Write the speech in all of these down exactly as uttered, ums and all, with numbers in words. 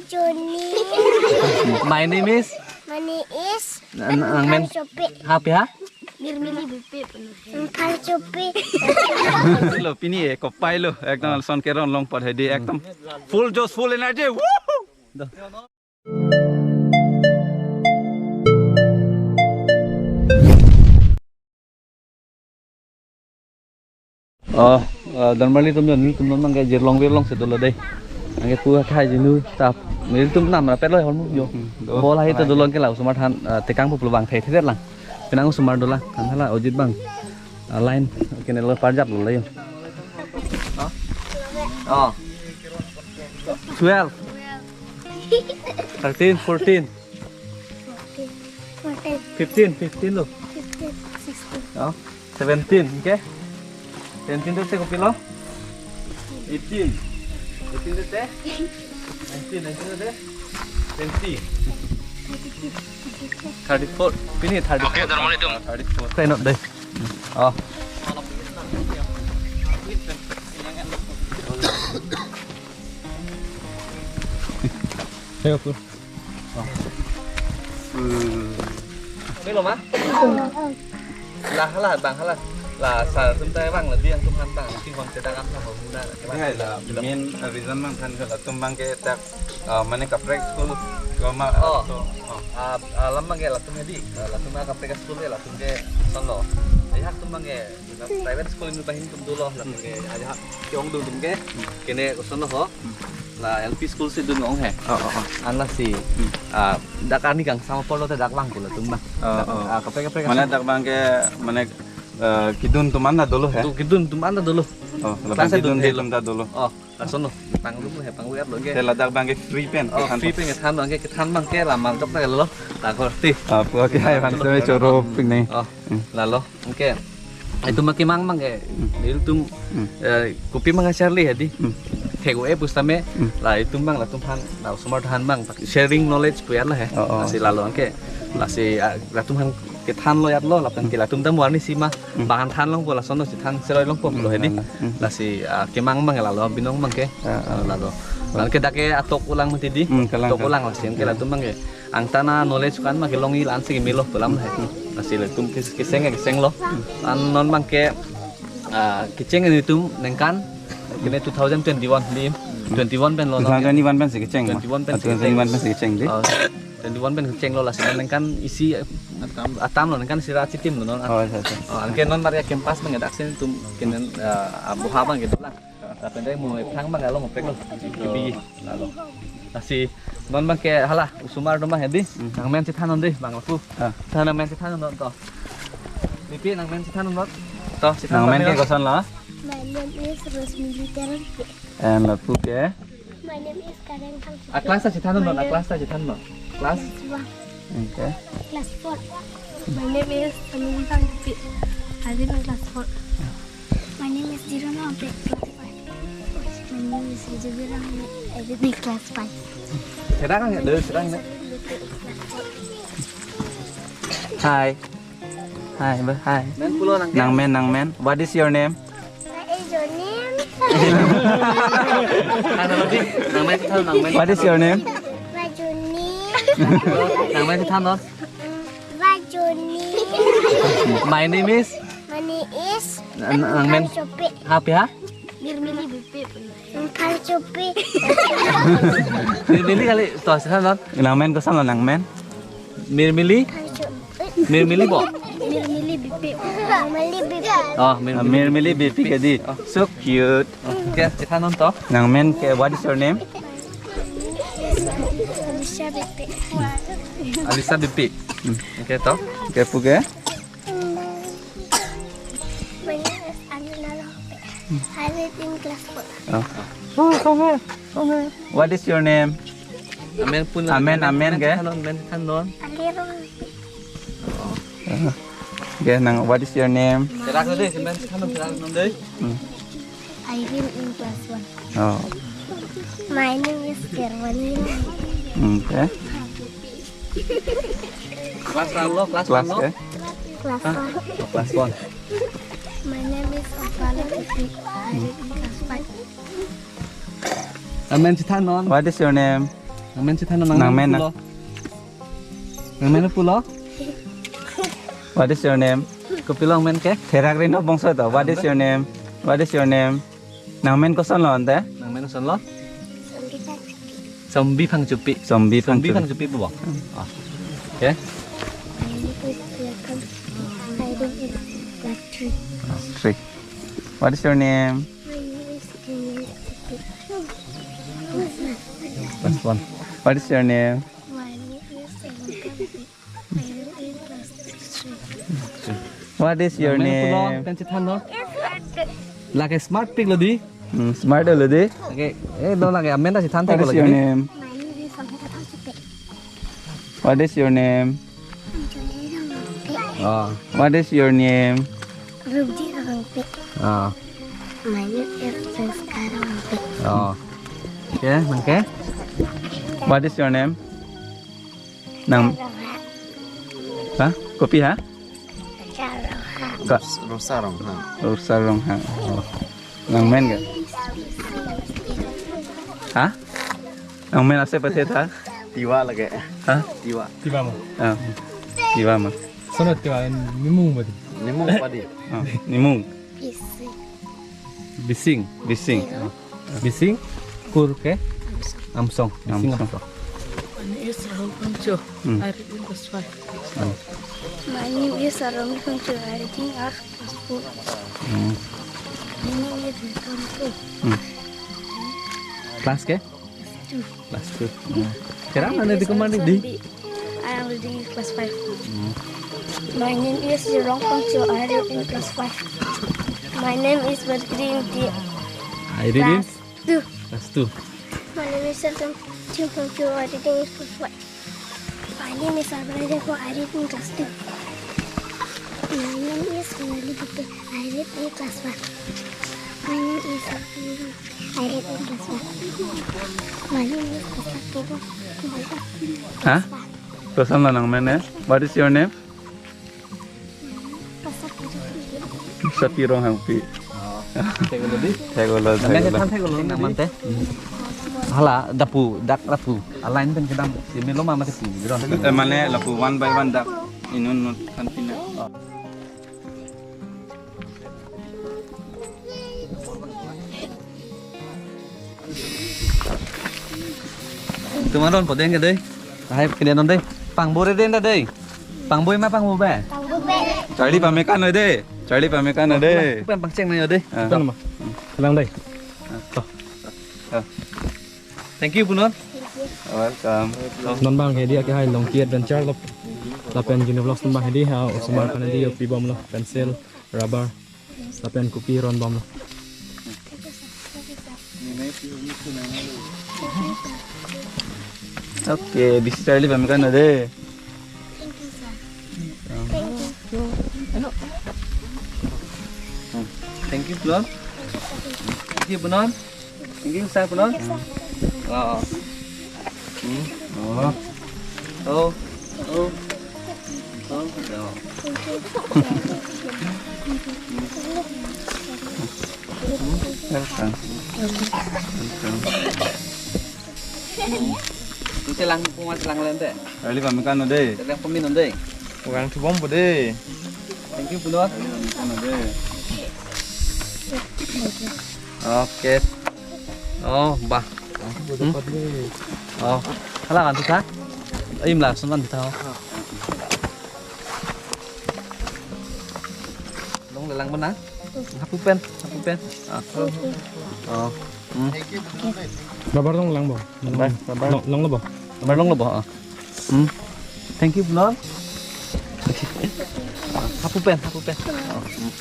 Johnny. My name is? My name is N-, nangmen? Chopi. Happy ha? Nirmili Bipi. Nirmili Chopi. Lo pini e kopai lo ekdom lason keron long pad hedi ekdom full josh, full energy. Woohoo! Oh, eh, Dharmali atum jo, nelitum non abangke jirlong virlong si dolo dei. Anke pu akhai jinu tap. Nelitum namra pet lo holmu jo. Hmm, do. Bol hai to dolo ke la osomar than, eh, tekang pulo abang thai thai lang. Penang osomar dolang. Kan hala ojit abang. Ah, line. Oke, nelo parjap lo la jo. Oh. Twelve. Thirteen, fourteen. Fourteen. Fifteen, fifteen lo. Fifteen, sixteen. Oh. Seventeen, okay? Seventeen te kopilo? Eighteen. Eighteen te? Nineteen, nineteen te? Twenty. Thirty-four. Pini thirty-four. Okay, Dharmali atum. Ah, thirty-four. Kaya not deh. Oh. Ayo, Pur. Oh. Hmm. Ini lo, ma? Lah, lah, bang, lah. Lah, sar atum ta bang, lah, dia atum han bang, si hon sedang am lah, hon muda, lah. Ya, lah, main reason bang, kan, kalau atum bang ke tak, eh, mana kaprek school, cuma, oh. So, oh. Ah, ah, lam bang ke, lah, atum hedi, ah, lah, atum kaprek school, lah, atum ke, sono. Ya, atum bang ke, private school ini bahin atum dolo, lah, atum ke, aja, kiong dun atum ke, kene, sono ho. La L P school si dun ong he. Oh, oh, oh. An lasi, hmm, ah, dak arni kangsam apor lote dak vang pulo atum bang. Oh, dak, oh. Ah, kaprek kaprek. Mane kangsam. Dak bang ke, mane, eh, kedun atum an ta dolo he? Tu kedun atum an ta dolo. Oh, class lapen kedun dun he atum ta dolo. Oh, lason lo. Pangrum he, pangrum lo ke. Te ladak bang ke free pen. Oh, kethan free pen kethan bang ke, kethan bang ke lamar jok ta lo. Takor ti. Ah, pu akhai aphan si choro pik nai. Oh. Hmm. Lalo, anke. Itum ma kemang bang ke. Hmm. Nelitum, hmm, eh, kopi bang ke charli hedi. Hmm. Thegu e pusitame, hmm, la itum bang, latum han, la osomar han bang, sharing knowledge pu ya la he. Oh, oh. Lasi lalo anke. Lasi, ah, latum han kethan lo ya lo, lapen ke latum ta mo arni si ma, hmm, bang han than longpo lason lo si than seroi longpo lo hedi. Hmm, hmm, hmm. Lasi, ah, kemang bang ke lalo, binong bang ke. Ah, ah. Lalo. Anke dak ke atok ulang mati di. Hmm, kalang, atok kalang. Ulang lasi anke, hmm, latum bang ke. Angtan a knowledge kan ma kelongji la-an si kemelo pu alam he. Lasi latum kes-, keseng keseng lo. An non bang ke, ah, kecheng nelitum ningkan kene two thousand twenty-one di. Twenty-one pen lo non. Two thousand twenty-one pen si kecheng ma? Twenty-one pen si kecheng. Two thousand twenty-one pen si kecheng di. Ah, twenty-one pen kecheng lo lasi ningkan isi, eh, atam lo ningkan isi ra chitim lo non. Oh, iya, iya. Oh, anke non mar ya campus bang ke dak si nelitum kenen, ah, aboha bang ke dolang. Lapen dai mo ephrang bang along opek lo. Kebi. Lalo. Lasi non bang ke hala osomar atum bang hedi. Hmm. Nangmen chethan non dei bang lapu. Ah. Tha nangmen chethan non to. Bipi nangmen chethan non. To chethan. Nangmen ke non. Koson lo? My name is Rosmili Terangpi. And lapu ke? My name is Karen Thangpi. A class ta chethan non, a class ta chethan non. Class? Class one. Okay. Class four. My name is Amin Thangpi. I read in class four. My name is Jiron Hampe, class five. My name is Vijay Biram. I read in class five. Serang ya, deh, serang ya. Hi. Hi, ba, hi. Men pulo nang. Nangmen, nangmen. What is your name? What is your name? Ano lagi? Nangmen chethan, nangmen. What is your name? Vajuni. Nangmen chethan non. Vajuni. My name is? My name is? N-, nangmen. Chopi. Happy ha? Nirmili Bipi. Nirmili Chopi. Nirmili kali, to chethan non. Nangmen koson lo nangmen? Nirmili? Chopi. Nirmili bo? Nirmili Bipi. Nirmili Bipi. Oh, ah, Nirmili. Nirmili Bipi ke di. Oh. So cute. Oh, okay, chethan non to. Nangmen ke, what is your name? Alisha Bipi. Alisha Bipi. Hmm. Okay, to. Okay, pu ke? My name is Anila Lope. I read in class four. Oh. Oh, come here. Come here. What is your name? Amen pun. Amen, amen, amen ke? Thanon, amen thanon. Aliro. Oh. Ah. Okay, nang, what is your name? Serak deh, amen thanon, serak non deh. Hmm. I read in class one. Oh. My name is Germany. Hmm, okay. Class one lo, class one lo. Class ke? Class one. Oh, class one. My name is Opala Bipi. Class five. Nangmen chethan non. What is your name? Nangmen chethan nang. Nangmen na. Pulo. Nangmen pulo. What is your name? Kopilo nangmen ke? Therak Reno bongso to. What is your name? What is your name? Nangmen kosonlo ante? Nangmen kosonlo? Sombi Phangchopi. Sombi Sombi Phangchopi. Phangchopi bu. Ah. Okay. Class three. What is your name? Class one. What is your name? What is your name? Nangmen pulo, pen chethan lo. Lake smart pik lo di. Hmm, smart lo di. Okay, eh, lo lake amen ta chethan thek lo lake. What is your name? What is your name? Oh. What is your name? Rupji Rongpi. Oh. My name is Priska Rongpi. Oh. Okay, nang ke? What is your name? Nang. Roha. Ha? Kopi ha? Roha. Ka- Rosa Ronghang. Rosa Ronghang. Oh. Nangmen ke? Ha? Nangmen ase pathe tha? Tiwa lake. Ha? Tiwa. Tiwa ma. Ah. Tiwa ma. Sono Tiwa, Nimung badi. Nimung badi. Ah, Nimung. Bising. Bising. Bising. Bising. Kur ke? Amsong. Bising Amsong. Amsong. One is Rahul Pangcho. Hmm. I read in class five. Hmm. My name is Aram Pangcho. I read in class four. Hmm. My name is Pangcho. Hmm. Class ke? Class two. Class two. Hmm. Sekarang mana di kemana di? I am reading in class five. Hmm. My name is Jerong Pangcho. I read in class five. My name is Bergrin di I read in class two. Class two. My name is Serkan Chim Pangcho. I read in class five. My name is Arbala Jago. I read in class two. My name is Kimberly Bhutto. I read in class one. My name is Arpino. I read in class one. My name is Pastor Pedro. I read in class one. Hah? Koson lo nangmen eh? What is your name? Pastor Pedro. Sapirong Hangpi. Oh. Thek lo di. Thek lo, thek lo. Nangmen than thek lo nangmen te. Hala, dapu, dak dapu. Alain pen kedam. Imi lo mama tepu. Gron. Eh, mane lapu one by one dak. Inut inut kan pina. Tumaron podeng ke dei. Hai kene non dei. Pangbo re den ta dei. Pangbo ma pangbo be. Charlie pamekan noi dei. Charlie pamekan noi dei. Pen pangcheng noi dei. Ah. Pen ma. Lang dei. Ah. Thank you punon. Welcome. Non bang hedi ake hai Longki Adventure lo. Lapen Junior Vlogs non bang hedi ha osomar kan hedi yo pibom lo pencil, rubber. Lapen kopi ron bom lo. Okay, bisi Charlie pamekan noi dei. Thank you punon. Thank you punon. Thank you, sir, punon. Oh. Hmm. Oh. Oh. Oh. Oh. Oh. Hmm. Welcome. Welcome. Itu selang, puma selang lente. Charlie pamekan noi dei. Selang peminon dei. Orang thubom po dei. Thank you punon. Charlie pamekan noi dei. Okay. Oh, bah. Hmm? Oh, hala kan tuta? Im la, sun kan tuta. Oh. Long lelang mana? Hapu pen, hapu pen. Ah. Oh. Hmm. Babar long lang bo. Babar, babar. Long, long lo bo. Babar long lo bo. Ah. Hmm. Thank you, Blon. Ah, hapu pen, hapu pen. Oh, hmm.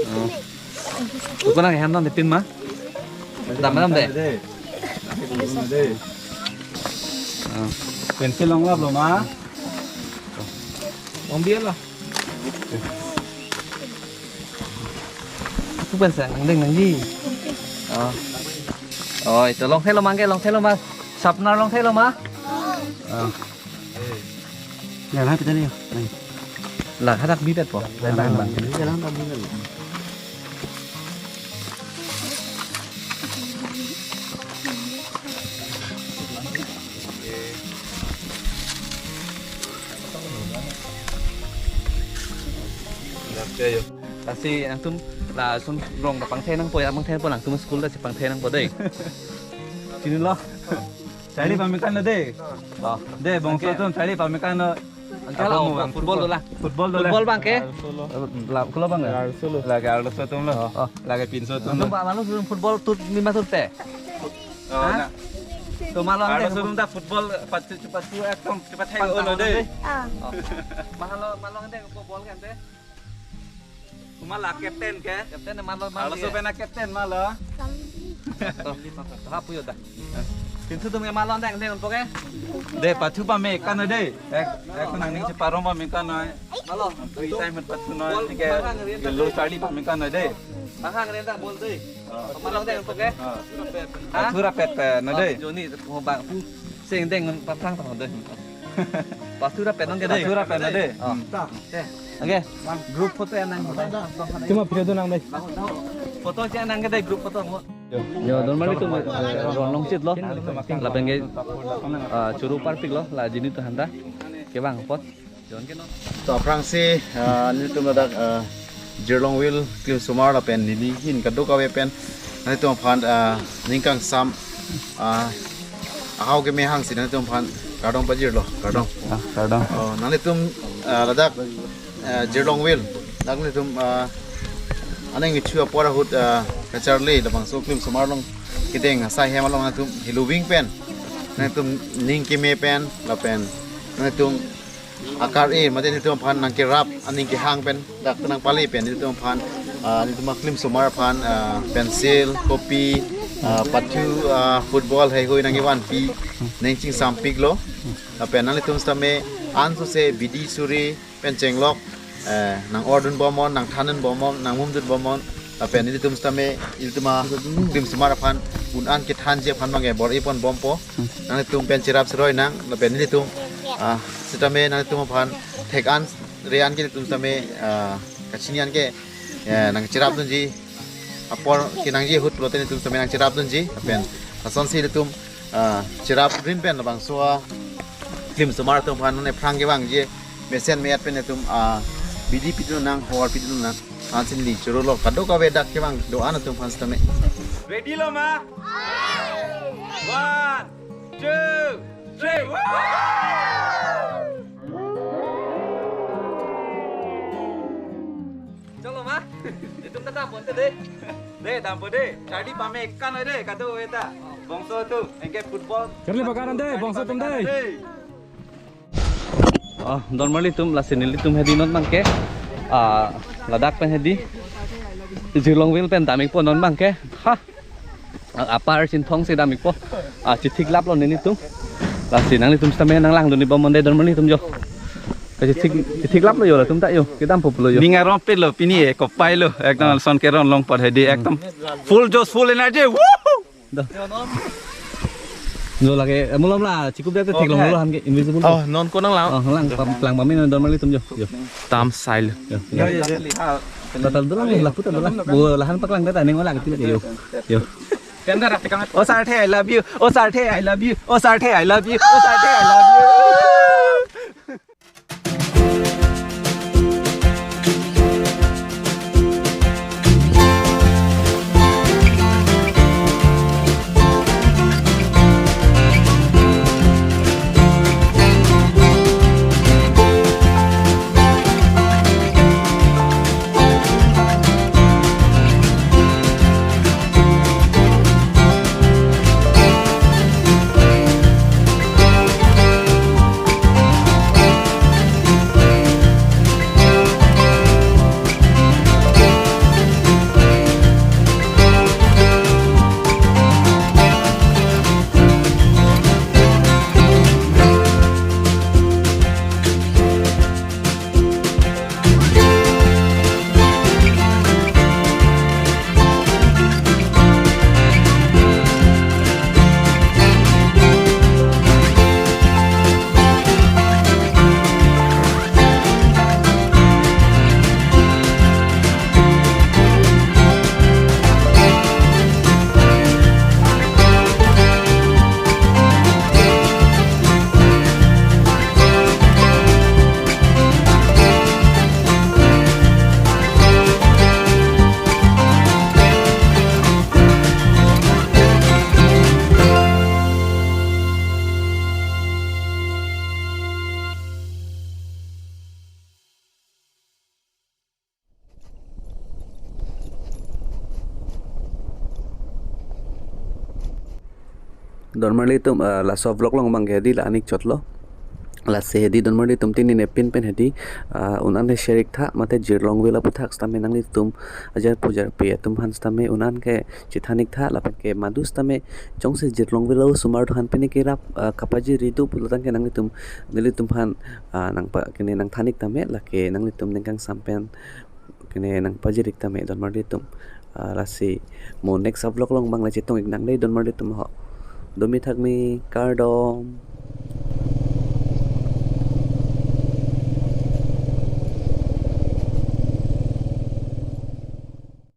Hmm. Ukona ke ham dam de pin ma? Dam dam de. Ah. Pencil long lap lo ma? Long biar lah. Aku pen sa nang deng nangji. Oh. Oh, itu long thelo ma ke, long thelo ma. Sapnar long thelo ma. Oh. Jalan kita nih. Lah, hadak bibet po. Jalan bang. Jalan tak bibet. Yo, yo. Lasi nangtum lason rong ta pangthek nangpo, ya pangthek po, nangtum school ta si pangthek nangpo dei. Chinilo. Charli pame kan lo dei. Oh, dei bongso atum charli pame kan lo. Angke la, oh, football lo la. Football lo la. Football abang ke? La, kulo abang ya? Lake arloso atum lo. Oh. Lake pinso atum lo. Nangtum ba malu football tut mima tut te. Oh, hah? Na. To malu ante arloso atum ta football patu patu ekdom cepat hai pang lo dei. Ah. Oh. Malu malu ante football kan te. Kuma la captain ke? Captain malu malu. Arloso pen a captain malu. To, to, to, ha puyo da. Pinso atum ke malu ante ante unpo ke? Dei patu pame kan dei. Ek, ek nangning cheparong pame kan noi. Malu. Tui time patu noi. Ball ke. Bang hang rin lo ta charli pame kan noi dei. Bang hang rin ta ball dei. Oh. Malu ante unpo ke? Oh. Ha? Patu rapet pen noi dei. Oh, Joni, oh, bang, pu, sing deng, paphrang tong dei. Patu rapet nang ke dei. Patu rapet noi dei. Oh. Hmm. Te. Oke. Group photo ya nang. Cuma video do nang dei. Photo che nang ke dei group photo mo. Yo, normally tu, eh, ron longchit lo. Lapen ke, ah, churu parpik lo. La jini tu hanta. Kevang apot. Jon ke non. To aphrangsi, ah, nelitum ladak, ah, Jirlongville klimsomar lapen neli ahin kadokave pen nanglitum aphan, ah, ning kangsam, ah, ahau keme hangsi nanglitum aphan kardom pajirlo, kardom. Ah, kardom. Oh, nanglitum, ah, ladak, ah, Jirlongville, dak nelitum, ah, aning kecho apor ahut, ah, kacharli labangso klimsomar along kedeng asai hem along nanglitum heloving pen, nanglitum ning keme pen lapen nanglitum akar-e mate nelitum aphan nangkerap aning kehang pen dak nangpale pen nelitum aphan, ah, nelitum aklimsomar aphan, ah, pencil, kopi, ah, patu, ah, football heihui nangkevanpi ning chingsampiklo. Lapen nanglitum sitame ansose bidi suri pen chenglok, eh, nang-ordun bomnon, nangthandun bomnon, nangmumdun bomnon. Lapen nelitum sitame, ilitum aklimsomar aphan un-an kethanji aphan abang ke bor-i pon bompo. Nanglitum pen cherap cheroi nang, lapen nelitum, ah, sitame nanglitum aphan thek-an re-an ke nelitum sitame, ah, kachini an ke, eh, nangcherapdunji. Apor kenangji ahut pulote nelitum sitame nangcherapdunji. Lapen lasonsi nelitum, ah, cherapdun pen labangso aklimsomar atum aphan non ephrang kevangji mesen me-at pen nelitum, ah, bidi pidun nang, hor pidun nang. Ansi neli chorolo kadokave dak kevang do-an atum aphan sitame. Ready lo ma? One, two, three. Cholo ma? Itum ta dampo ante dei. Dei, dampo dei. Charli pame kan noi dei, kadokave ta. Bongso atum, anke football. Charli pakan dei, bongso atum dei. Oh, don marli atum, lasi nelitum hedi non abang ke. Ah, ladak pen hedi. Jirlongville pen damikpo non abang ke. Ha. Ah, apar Chinthong si damikpo. Ah, chithiklaplo nelitum. Lasi nanglitum sitame nanglangdun-i bomnon dei don marli atum jo. Kachithik, chithiklaplo jo latum ta jo. Kedampo pulo jo. Ning arompetlo pini e, kopai lo. Ekdom lason ke ron longpot hedi. Ekdom full josh, full energy. Woohoo! Dah. Jo lake, eh, malom la, chikup dek te theklonglo han ke invisible. Oh, non ko nanglang. Oh, lang, pam, lang pame non don marli atum jo. Jo. Tam style. Jo. Jo, jo, jo. Tatal dolang, lapu tatal dolang. Bo lahan paklang ta ning olang ti lake jo. Jo. Penda rati kang. Oh Sarthe, I love you. Oh Sarthe, I love you. Oh Sarthe, I love you. Oh Sarthe, I love you. Don marli atum, ah, laso vlog along abang ke hedi la anik chotlo. Lasi hedi don marli atum, pini ne pin pen hedi, ah, un-an he share ik tha, mate jirlongvelo aphuthak sitame nanglitum ajar pu ajar pe atum aphan sitame un-an ke chethan ik tha, lapen ke madu sitame jongsi jirlongvelo osomar atum aphan pini kerap, ah, kapajir ri do pulo tangte nanglitum, nanglitum aphan, ah, nangpa kene nangthan ik tame, lake nanglitum ning kangsam pen kene nangpajir ik tame don marli atum. Ah, lasi mo next vlog along abang la chetong ik nang dei don marli atum ho. Domi thakmi, kardom.